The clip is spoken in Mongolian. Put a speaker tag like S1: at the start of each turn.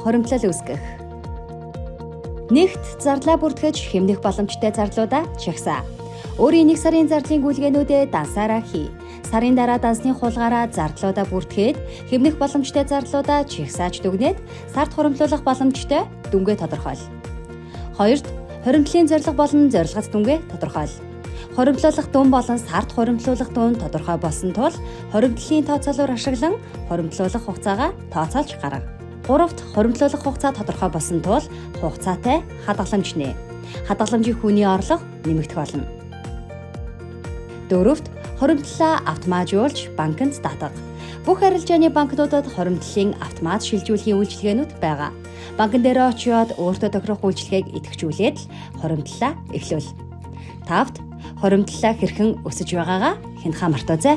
S1: Хуримтлал үүсгэх. Нэгт зарлаа бүртгэж хэмнэх боломжтой зарлуудаа чагсаа. Өөрийн нэг сарын зардлын гүйлгээнүүдээ дансаараа хий. Сарын дараа дансны хулгаараа зардлуудаа бүртгээд хэмнэх боломжтой зардлуудаа чагсааж дүгнээд сард хуримтлуулах боломжтой дүнгээ тодорхойл. Хоёрт хуримтлалын зорилго болон зорилгот дүнгээ тодорхойл. Хуримтлуулах дүн болон сард хуримтлуулах дүн тодорхой болсон тул хуримтлалын тооцоолоор ашиглан хуримтлуулах хугацаагаа тооцоолж гарга. Гуравт хуримтлуулах хугацаа тодорхой болсон тул хугацаатай хадгаламж нээ. Хадгаламжийн хүний орлого нэмэгдэх болно. Дөрөвт хуримтлалаа автоматжуулж банкнд даатга. Бүх арилжааны банкнуудад хуримтлалын автомат шилжүүлэхийн үйлчилгээнүүд байгаа. Банкн дээр очиод өөртөө тохирох үйлчилгээг идэвхжүүлээд л хуримтлалаа эхлүүл. Тавт хуримтлалаа хэрхэн өсөж байгаагаа хянахаа мартаозай.